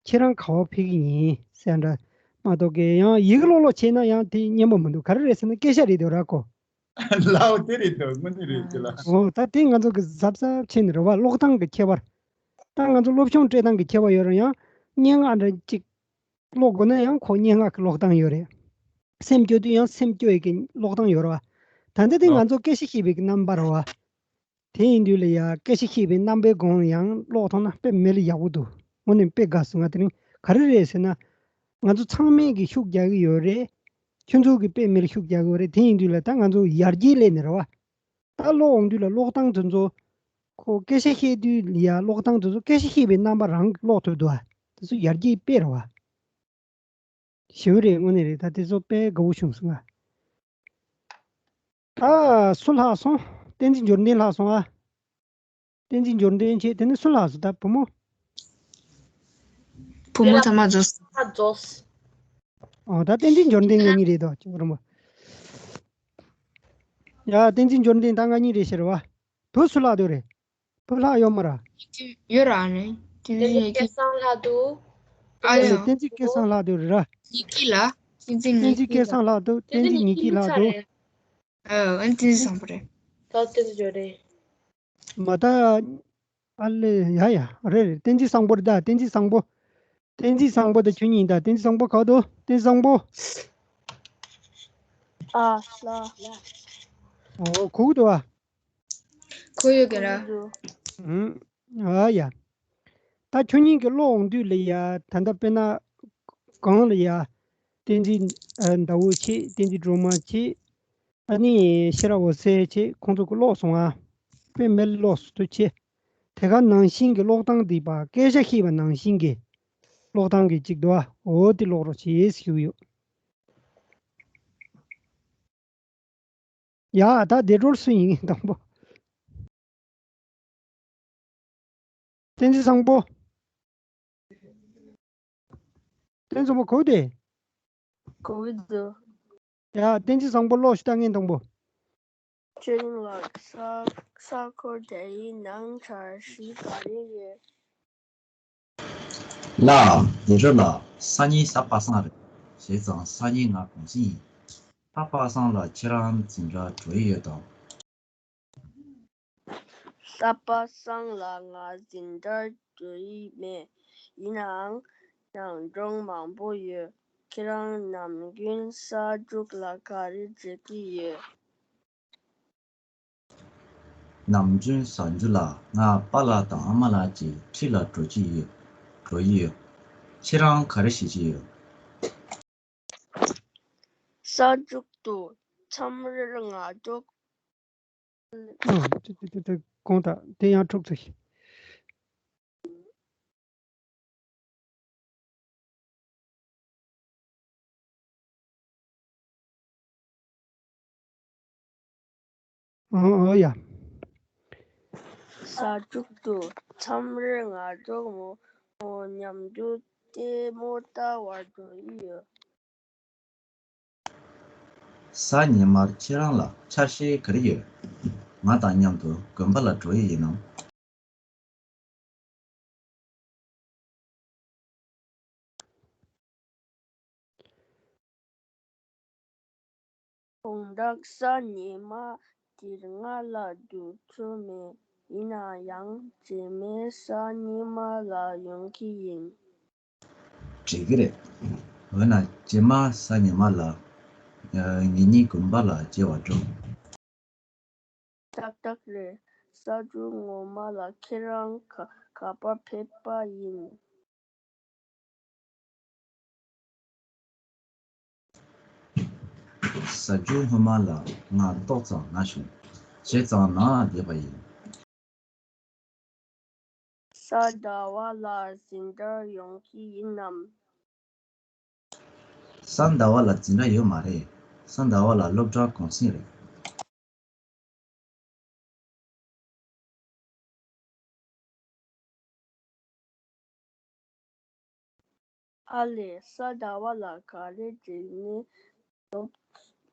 ཁྱེད་རང་ག་པར་ཕེབས་ཀྱི་ཡིན་ཟེར་འདྲ་མ་གཏོགས་ཀྱི། ཡང་ཡིག་ཀློག་ཀློག་བྱས་ན་ཡང་དེ་སྙན་པོ་མི་འདུག་ག་རེ་རེད་ཟེར་ན་སྐད་ཆ་རེད་འདུག་ར་ཁོ། ལའོ་དེ་རེད་འདུག་དངོས་གནས་རེད་ཅེ་ལ། འོ་ད་དེ་ང་ཚོ་གི་གཟབ་གཟབ་བྱས་ནས་རེད་བ། ཀློག་སྟངས་ཀྱི་ཁྱད་པར། ད་ང་ཚོ་སློབ་སྦྱོང་སྤྲད་སྟངས་ཀྱི་ཁྱད་པར་ཡོད་རུང་ཡང་སྙན་ངག་འདྲ་གཅིག་ཀློག་དགོས་ན་ཡང་ཁོ་སྙན་ངག་གི་ཀློག་སྟངས་ཡོད་རེད། སེམས་སྐྱོ་དུས་ཡང་སེམས་སྐྱོ་ཡི་གི་ཀློག་སྟངས་ཡོད་རེད་བ། ད་ལྟ་དེ་ང་ཚོ་སྐད་ཆ་བཤད་པའི་གི་རྣམ་པ་རེད་བ། དེ་ཡིན་དུས་ལ་ཡ་སྐད་ཆ་བཤད་པའི་རྣམ་པའི་སྒང་ཡང་ཀློག་ཐུབ་ན་དཔེ་མི་ལ་ཡག་པོ་འདུག་དངོས་གནས་དཔེ་དགའ་སོང་། ང་དེ་རིང་ག་རེ་རེད་ཟེར་ན། ང་ཚོ་ཚང་མས་གི་ཤུགས་རྒྱག་གི་ཡོད་རེད། ཁྱོད་ཚོ་གི་དཔེ་མི་ལ་ཤུགས་རྒྱག་གི་ཡོད་རེད། དེ་ཡིན་དུས་ལ་ད་ང་ཚོ་ཡར་རྒྱས་སླེབས་ནས་རེད་བ། ད་ཀློག་འོང་དུས་ལ་ཀློག་སྟངས་དེ་ཚོ། ཁོ་སྐད་ཆ་བཤད་དུས་ལ་ཡ་ཀློག་སྟངས་དེ་ཚོ། སྐད་ཆ་བཤད་པའི་རྣམ་པ་རང་གིས་ཀློག་ཐུབ་འདུག་ཨ། དེ་ཚོ་ཡར་རྒྱས་དཔེ་རེད་བ། ཞེ་པོ་རེད། དངོས་གནས་རེད། ད་དེ་ཚོ་དཔེ་དགའ་བོ་བྱུང་སོང་ང་། ད་སུ་ལྷག་སོང་། བསྟན་འཛིན་འབྱོར་ལྡན་ལྷག་སོང་ཨ། བསྟན་འཛིན་འབྱོར་ལྡན་བྱས། དེ་ནས་སུ་ལྷག་སོང་ད་བུ་མོ། བུ་མོ་ཐ་མ་རྫོགས། ཐ་མ་རྫོགས། ཨོ་ད་བསྟན་འཛིན་འབྱོར་ལྡན་ང་གཉིས་རེད་དོ། ཅོག་རིན་པོ། ཡ་བསྟན་འཛིན་འབྱོར་ལྡན་ད་ང་གཉིས་རེད་ཤག་རེད་བ། བུ་སུ་ལྷག་འདུག་རེད། བུ་ལྷག་ཡོད་མ་རེད། ཡོད་ར་ནི། བསྟན་འཛིན་སྐལ་བཟང་ལྷག་འདུག་ཨ་ཡ། བསྟན་འཛིན་སྐལ་བཟང་ལྷག་འདུག་རེད་ར། ཉི་སྐྱིད་ལ། བསྟན་འཛིན་ཉི་སྐྱིད་ལ། སྐལ་བཟང་ལྷག་འདུག་བསྟན་འཛིན་ཉི་སྐྱིད་ལྷག་འདུག་ཨ་ཨ་བསྟན་འཛིན་བཟང་པོ་རེད། ད་བསྟན་འཛིན་འབྱོར་ལྡན། མ་ད། ཨ་ལེ། ཡ་ཡ། རེད་རེད། བསྟན་འཛིན་བཟང་པོ་རེད་ད། བསྟན་འཛིན་བཟང་པོ། བསྟན་འཛིན་བཟང་པོ་དང་ཁྱོད་གཉིས་ད། བསྟན་འཛིན་བཟང་པོ་ག་པར་འདུག་བསྟན་འཛིན་བཟང་པོ། ཨ་ལ། ཨོ་གོ་གི་འདུག་ཨ། གོ་ཡོད་ཀྱི་ར། ཨུམ། ཨ་ཡ། ད་ཁྱོད་གཉིས་ཀྱིས་ཀློག་འོང་དུས་ལ་ཡ། ད་ལྟ་དཔེར་ན་གང་ལ་ཡ། བསྟན་འཛིན་ཨ་ཟླ་འོད་བྱས། བསྟན་འཛིན་སྒྲོལ་མ་བྱས། ཨ་ནི་ཤེས་རབ་འོད་ཟེར་བྱས། ཁོང་ཚོ་གིས་ཀློག་སོང་ཨ། དཔེ་མི་ལ་ཀློག་སོང་དུས་ཆེ། དེ་ག་ནང་བཞིན་གྱི་ཀློག་སྟངས་འདི་པ། སྐད་ཆ་བཤད་པ་ནང་བཞིན་གྱི་ཀློག་སྟངས་ཀྱི་གཅིག་འདུག་ཨ། འོ་དེ་ཀློག་རོགས་བྱེད་ཞུས་ཡོད། ཡ་ད་བདེ་སྒྲོལ་སུ་ཡིན་དང་པོ། བསྟན་འཛིན་བཟང་པོ། བསྟན་འཛིན་བཟང་པོ་གོ་བདེ། གོ་བདེ། ཡ་བསྟན་འཛིན་བཟང་པོ་ཀློག་ཞུ་ད་ངས་དང་པོ། ཆོས་གླིང་ལགས། ས་ས་ཁུལ་དེའི་ནང་འཆར་གཞི་ག་རེ་ཡོད། ལགས། བདེ་སྒྲོལ་ལགས། སང་ཉིན་གཟའ་པ་སངས་རེད། བྱས་ཙང་སང་ཉིན་ང་གུང་སེང་ཡིན། གཟའ་པ་སངས་ལ་ཁྱེད་རང་འཛིན་གྲྭར་འགྲོ་ཡི་ཡོད་དམ། གཟའ་པ་སངས་ལ་ང་འཛིན་གྲྭར་འགྲོ་ཡི་མེད། ཡིན་ནའང་ནང་སྦྱོང་མང་པོ་ཡོད། ཁྱེད་རང་ནམ་རྒྱུན་གཟའ་མཇུག་ལ་ག་རེ་བྱེད་ཀྱི་ཡོད། ནམ་རྒྱུན་གཟའ་མཇུག་ལ་ང་པཱ་ལགས་དང་ཨ་མ་ལགས་ཀྱི་འཁྲིས་ལ་འགྲོ་གི་ཡོད། འགྲོ་ཡི་ཡོད། ཁྱེད་རང་ག་རེ་བྱེད་ཀྱི་ཡོད། གཟའ་མཇུག་ཏུ་མཚམས་རེར་ང་འགྲོ། ཨ་ཏི་ཏི་ཏི་ཏི། དགོངས་དག་དེ་ཡང་འཁྲུག་ཚུལ་ཞིག་ཨོ་ཨོ་ཡ། གཟའ་མཇུག་ཏུ་མཚམས་རེ་ང་གྲོགས་མོ་མཉམ་དུ་ལྟད་མོ་ལྟ་བར་འགྲོ་ཡི་ཡོད། གཟའ་ཉི་མར་ཁྱེད་རང་ལ་འཆར་གཞི་ག་རེ་ཡོད། ང་དང་མཉམ་དུ་དགོན་པ་ལ་འགྲོ་ཡི་ཡིན་ནམ། དགོང་དག་གཟའ་ཉི་མ་འདིར་ང་ལ་འདུག་ཚོད་མེད། ཡིན་ན་ཡང་རྗེས་མའི་གཟའ་ཉི་མ་ལ་ཡོང་གི་ཡིན། འགྲིག་གི་རེད། འོ་ན་རྗེས་མ་གཟའ་ཉི་མ་ལ་ངེད་གཉིས་དགོན་པ་ལ་མཇལ་བར་འགྲོ། ཏག་ཏག་རེད། གཟའ་མཇུག་ངོ་མ་ལ་ཁྱེད་རང་ག་ག་པར་ཕེབས་པ་ཡིན། གཟའ་མཇུག་སྔོན་མ་ལ་ང་ཏོག་ཙམ་ན་བྱུང་། བྱས་ཙང་ནང་བསྡད་པ་ཡིན། གཟའ་ཟླ་བ་ལ་འཛིན་གྲྭར་ཡོང་གི་ཡིན་ནམ། གཟའ་ཟླ་བ་ལ་འཛིན་གྲྭ་ཡོད་མ་རེད། གཟའ་ཟླ་བ་ལ་སློབ་གྲྭ་གུང་སེང་རེད། ཨ་ལས། གཟའ་ཟླ་བ་ལ་ག་རེ་བྱེད་ནི། སློབ་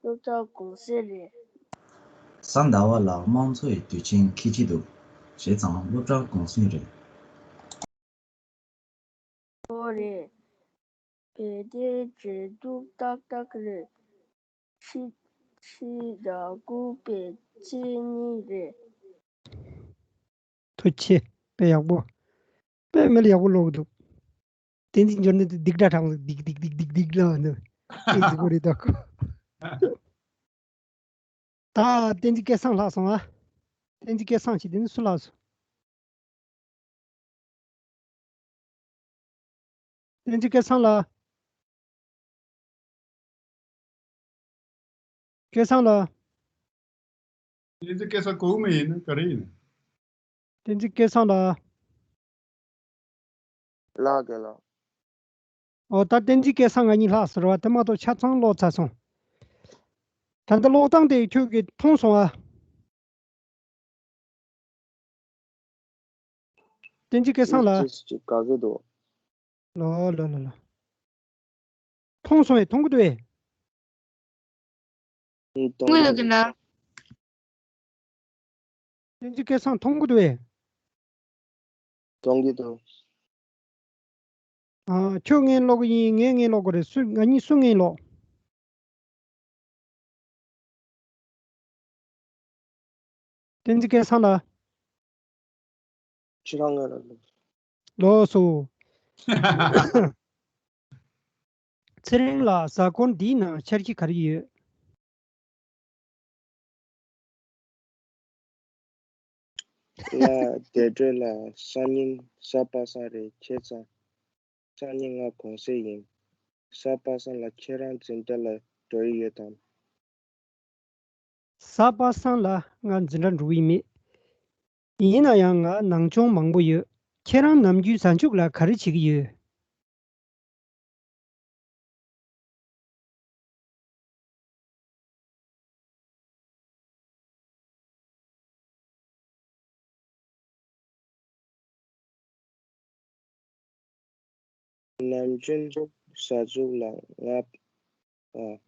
སློབ་གྲྭ་གུང་སེང་རེད། གཟའ་ཟླ་བ་ལ་དམངས་གཙོ་ཡི་དུས་ཆེན་འཁེལ་གྱི་འདུག་བྱས་ཙང་སློབ་གྲྭ་གུང་སེང་རེད། ཨོ་རེད། བལ་དེ་འབྲེལ་གཏུག་ཏག་ཏག་རེད། ཕྱི་ཕྱི་ཟླ་དགུ་པའི་ཚེས་གཉིས་རེད། ཐུགས་རྗེ་ཆེ། དཔེ་ཡག་པོ། དཔེ་མི་ལ་ཡག་པོ་ཀློག་གི་འདུག་བསྟན་འཛིན་འབྱོར་ནས་སྡིག་སྒྲ་གྲགས་སྡིག་སྡིག་སྡིག་སྡིག་སྡིག་ལ་འདུག་དེ་ཟིག་པོ་རེད་ད་ཁོ། ད་བསྟན་འཛིན་སྐལ་བཟང་ལྷག་སོང་ཨ། བསྟན་འཛིན་སྐལ་བཟང་ཞིག་དེ་ནི་སུ་ལྷག་སོང་། བསྟན་འཛིན་སྐལ་བཟང་ལ། སྐལ་བཟང་ལ། བསྟན་འཛིན་སྐལ་བཟང་གོ་གི་མ་ཡིན་ན་ག་རེ་ཡིན། བསྟན་འཛིན་སྐལ་བཟང་ལ། ལགས་རྒན་ལགས། ཨོ་ད་བསྟན་འཛིན་སྐལ་བཟང་ང་གཉིས་ལྷག་ཟེར་བ་དེ་མ་གཏོགས་ཆ་ཚང་ཀློག་ཚར་སོང་། ད་ལྟ་ཀློག་སྟངས་དེ་ཁྱོད་ཀྱིས་མཐོང་སོང་ཨ། བསྟན་འཛིན་སྐལ་བཟང་ལ། ཅིག་ཅིག་དགའ་གི་འདུག་ལོ་ལོ་ལོ་ལོ། མཐོང་སོང་ཨེ། མཐོང་གི་འདུག་ཨེ། ཨུ་མཐོང་གི་འདུག་གི་ན། བསྟན་འཛིན་སྐལ་བཟང་མཐོང་གི་འདུག་ཨེ། མཐོང་གི་འདུག་ཨ། ཁྱོད་ངན་ཀློག་གི་ཡིན། ངས་ངན་ཀློག་གི་རེད། སུ་ང་གཉིས་སུ་ངན་ཀློག་བསྟན་འཛིན་སྐལ་བཟང་ལ། ཁྱེད་རང་ངན་ལ་ལོ། ལོ་སོ། ཚེ་རིང་ལགས། གཟའ་འཁོར་འདིའི་ནང་འཆར་གཞི་ག་རེ་ཡོད། ལ་བདེ་གྲོལ་ལ་སང་ཉིན་གཟའ་པ་སངས་རེད། བྱས་ཙང་སང་ཉིན་ང་གུང་སེང་ཡིན། གཟའ་པ་སངས་ལ་ཁྱེད་རང་འཛིན་གྲྭ་ལ་འགྲོ་ཡི་ཡོད་དམ། གཟའ་པ་སངས་ལ་ང་འཛིན་གྲྭ་འགྲོ་གི་མེད། ཡིན་ན་ཡང་ང་ནང་སྦྱོང་མང་པོ་ཡོད། ཁྱེད་རང་ནམ་རྒྱུན་གཟའ་མཇུག་ལ་ག་རེ་བྱེད་ཀྱི་ཡོད། ནམ་རྒྱུན་གཟའ་མཇུག་ལ་ང་ཨ།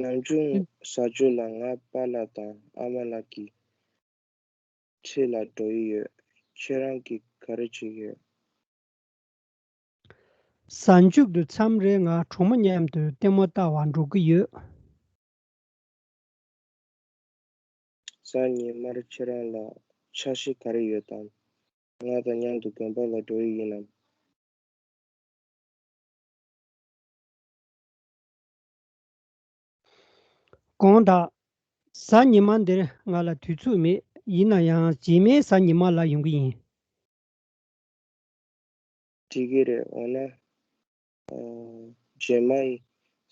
ནམ་རྒྱུན་གཟའ་མཇུག་ལ་ང་པཱ་ལགས་དང་ཨ་མ་ལགས་ཀྱི་འཁྲིས་ལ་འགྲོ་ཡི་ཡོད། ཁྱེད་རང་གིས་ག་རེ་བྱེད་ཀྱི་ཡོད། གཟའ་མཇུག་ཏུ་མཚམས་རེ་ང་གྲོགས་མོ་མཉམ་དུ་ལྟད་མོ་ལྟ་བར་འགྲོ་གི་ཡོད། གཟའ་ཉི་མར་ཁྱེད་རང་ལ་འཆར་གཞི་ག་རེ་ཡོད་དམ། ང་དང་མཉམ་དུ་དགོན་པ་ལ་འགྲོ་ཡི་ཡིན་ནམ། དགོངས་དག་གཟའ་ཉི་མ་འདིར་ང་ལ་དུས་ཚོད་མེད། ཡིན་ན་ཡང་རྗེས་མའི་གཟའ་ཉི་མ་ལ་ཡོང་གི་ཡིན། འགྲིག་གི་རེད། འོ་ན། ཨ། རྗེས་མ་ཡི་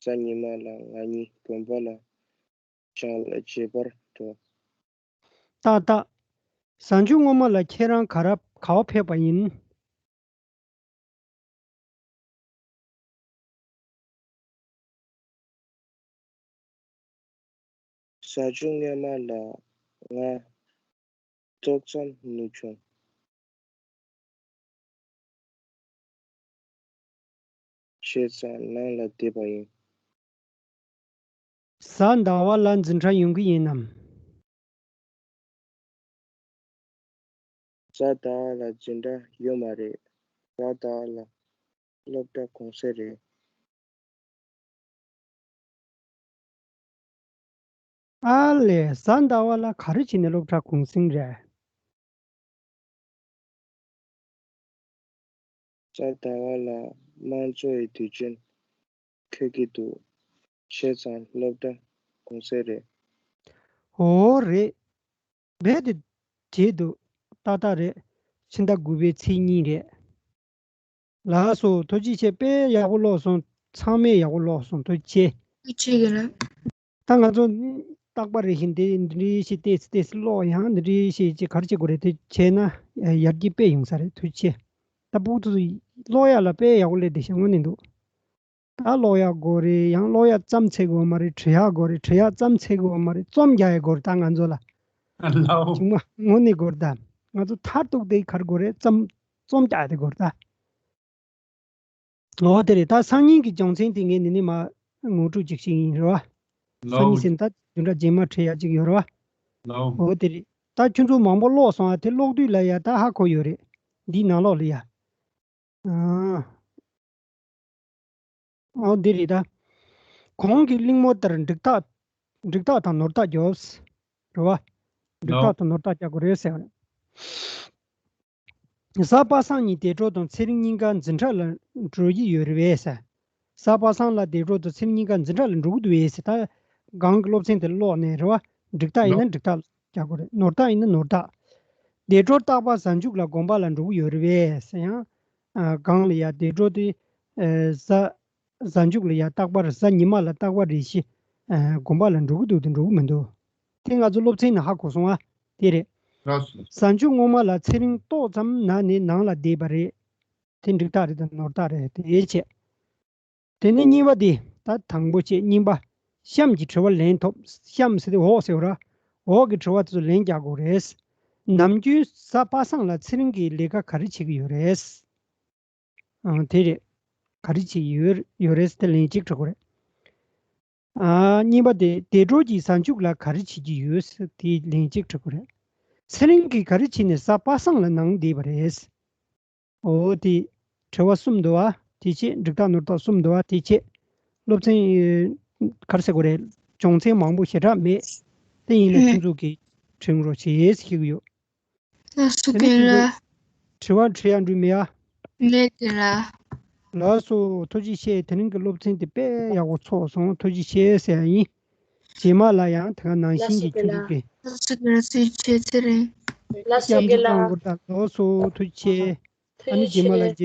གཟའ་ཉི་མ་ལ་ང་གཉིས་དགོན་པ་ལ་ཅང་ལ་མཇལ་བར་འགྲོ། ཏག་ཏག་གཟའ་མཇུག་སྔོན་མ་ལ་ཁྱེད་རང་ག་ར་ག་པར་ཕེབས་པ་ཡིན། གཟའ་མཇུག་སྔོན་མ་ལ་ང་ཏོག་ཙམ་ནུབ་བྱུང་། བྱས་ཙང་ནང་ལ་བསྡད་པ་ཡིན། གཟའ་ཟླ་བ་ལ་འཛིན་གྲྭ་ཡོང་གི་ཡིན་ནམ། གཟའ་ཟླ་བ་ལ་འཛིན་གྲྭ་ཡོད་མ་རེད། གཟའ་ཟླ་བ་ལ་སློབ་གྲྭ་གུང་སེང་རེད། ཨ་ལས། གཟའ་ཟླ་བ་ལ་ག་རེ་བྱས་ནས་སློབ་གྲྭ་གུང་སེང་རེད། གཟའ་ཟླ་བ་ལ་དམངས་གཙོ་ཡི་དུས་ཆེན་འཁེལ་གྱི་འདུག། བྱས་ཙང་སློབ་གྲྭ་གུང་སེང་རེད། འོ་རེད། རྦད་དེ་བྱས་འདུག། ཏག་ཏག་རེད། ཕྱི་ཟླ་དགུ་པའི་ཚེས་གཉིས་རེད། ལགས་སོ། ཐུགས་རྗེ་ཆེ། དཔེ་ཡག་པོ་ཀློག་སོང་། ཚང་མས་ཡག་པོ་ཀློག་སོང་། ཐུགས་རྗེ་ཆེ། ཐུགས་རྗེ་ཆེ་ལགས། ད་ང་ཚོ་རྟག་པར་རེ་བཞིན་དེ་འདི་འདྲའི་ཞིག་ཏོག་ཙམ་ཏོག་ཙམ་ཀློག་ཡང་འདི་འདྲའི་ཞིག་ཅིག་ག་རེ་བྱེད་དགོས་རེད། དེ་བྱས་ན་ཡར་རྒྱས་དཔེ་ཡོང་ས་རེད། ཐུགས་རྗེ་ཆེ། ད་ཕྲུ་གུ་ཚོ་ཀློག་ཡག་ལ་དཔེ་ཡག་པོ་སླེབས་བསྡད་ཤག་དངོས་གནས་འདུག། ད་ཀློག་ཡག་དགོས་རེད། ཡང་ཀློག་ཡག་ཙམ་ཚད་དགོས་མ་རེད། འབྲི་ཡག་དགོས་རེད། འབྲི་ཡག་ཙམ་ཚད་དགོས་མ་རེད། རྩོམ་རྒྱག་ཡག་དགོས་རེད། ད་ང་ཚོ་ལ། ལའོ། ཅིག་མ་དངོས་གནས་དགོས་རེད་ད། ང་ཚོ་མཐར་ཐུག་དེ་ག་རེ་དགོས་རེད། རྩོམ་རྩོམ་རྒྱག་ཡག་དེ་དགོས་རེད་ད། འོ་དེ་རེད། ད་སང་ཉིན་གྱི་སྦྱོང་ཚན་དེ་ངས་འདི་ནས་མར་ངོ་སྤྲོད་ཅིག་ཞུས་ཡིན། རེད་བ། སང་ཉིན་ཟེར་ན་ད་བདུན་ཕྲག་རྗེས་མ་འཁྲིད་ཡག་ཅིག་ཡོད་རེད་བ། ལའོ། འོ་དེ་རེད། ད་ཁྱོད་ཚོ་མང་པོ་ཀློག་སོང་ཨ། དེ་ཀློག་དུས་ལ་ཡ་ད་ཧ་གོ་ཡོད་རེད། འདིའི་ནང་ལོགས་ལ་ཡ། ཨ། འོ་འདི་རེད་ད། གོང་གི་གླེང་མོལ་ལྟར་འགྲིག་རྟགས། འགྲིག་རྟགས་དང་ནོར་རྟགས་རྒྱོབ། རེད་བ། འགྲིག་རྟགས་དང་ནོར་རྟགས་རྒྱག་དགོས་རེད་ཟེར་བ་རེད། གཟའ་པ་སངས་ཉིན་བདེ་གྲོགས་དང་ཚེ་རིང་གཉིས་ཀ་འཛིན་གྲྭ་ལ་འགྲོ་གི་ཡོད་རེད་བས་ཟེར། གཟའ་པ་སངས་ལ་བདེ་གྲོགས་དང་ཚེ་རིང་གཉིས་ཀ་འཛིན་གྲྭ་ལ་འགྲོ་གི་འདུག་བས་ཟེར། ད་གོང་གི་སློབ་ཚན་དེ་ཀློག་ནས་རེད་བ། འགྲིག་རྟགས་ཡིན་ན་འགྲིག་རྟགས་རྒྱག་དགོས་རེད། ནོར་རྟགས་ཡིན་ན་ནོར་རྟགས། བདེ་གྲོགས་རྟག་པར་གཟའ་མཇུག་ལ་དགོན་པ་ལ་འགྲོ་གི་ཡོད་རེད་བས་ཟེར། ཡང་། ཨ། གོང་ལ་ཡ་བདེ་གྲོགས་དེ། ཨ། གཟའ། གཟའ་མཇུག་ལ་ཡ་རྟག་པར། གཟའ་ཉི་མ་ལ་རྟག་པར་རེ་ཞིག། ཨ། དགོན་པ་ལ་འགྲོ་གི་འདུག་དེ་འགྲོ་གི་མི་འདུག། དེ་ང་ཚོ་སློབ་ཚན་ནང་ཧ་གོ་སོང་ཨ། དེ་རེད། ལགས་སོ། གཟའ་མཇུག་སྔོན་མ་ལ་ཚེ་རིང་ཏོག་ཙམ་ན་ནས་ནང་ལ་བསྡད་པ་རེད། དེ་འགྲིག་རྟགས་རེད་དམ་ནོར་རྟགས་རེད། དེ་བྱས། དེ་ནས་གཉིས་པ་དེ། ད་དང་པོ་བྱས། གཉིས་པ། གཤམ་གྱི་དྲི་བར་ལན་ཐོབ། གཤམ་ཟེར་དུས་འོག་ཟེར་བ་ར། འོག་གི་དྲི་བ་དེ་ཚོ་ལན་རྒྱག་དགོས་རེད། ནམ་རྒྱུན་གཟའ་པ་སངས་ལ་ཚེ་རིང་གིས་ལས་ཀ་ག་རེ་བྱེད་ཀྱི་ཡོད་རེད། ཨང་། དེ་རེད། ག་རེ་བྱེད་ཀྱི་ཡོད་ཡོད་རེད་ཟེར་ཏེ་ལན་གཅིག་འདྲི་དགོས་རེད། ཨ། གཉིས་པ་དེ། བདེ་གྲོགས་ཀྱིས་གཟའ་མཇུག་ལ་ག་རེ་བྱེད་ཀྱི་ཡོད་ཟེར་དེའི་ལན་གཅིག་འདྲི་དགོས་རེད། ཚེ་རིང་གིས་ག་རེ་བྱས་ནས་གཟའ་པ་སངས་ལ་ནང་བསྡད་པ་རེད། འོ་དེ། དྲི་བ་གསུམ་འདུག་བ། དེ་བྱས་འགྲིག་རྟགས་ནོར་རྟགས་གསུམ་འདུག་བ། དེ་བྱས། སློབ་ཚན། ག་རེ་ཟེར་དགོས་རེད། སྦྱོང་ཚན་མང་པོ་ཞེ་དྲག་མེད། དེ་ཡིན་ན་ཁྱོད་ཚོ་གིས་དྲན་རོགས་བྱེད་ཟེར་ཞུ་གི་ཡོད། ལགས་སོ། དེ་ནས་རྒན་ཁྱོད་ལགས། ཚོ་དྲི་བ་དྲི་ཡག་འདྲ་མེད་ཨ། མེད་རྒན་ལགས། ལགས་སོ། ཐུགས་རྗེ་ཆེ། དེ་རིང་གི་སློབ་ཚན་དེ་དཔེ་ཡག་པོ་ཚོགས་སོང་། ཐུགས་རྗེ་ཆེ་ཟེར་ཡ་ཡིན། རྗེས་མ་ལ་ཡང་དེ་ག་ནང་བཞིན་གྱི་ཁྱོད་ཚོ་གི། ལགས་སོ་རྒན་ལགས། ཚེ་རིང་། ལགས་སོ་རྒན་ལགས། ལགས་སོ། ཐུགས་རྗེ་ཆེ། ཨ་ནི་རྗེས་མ་ལ་མཇལ།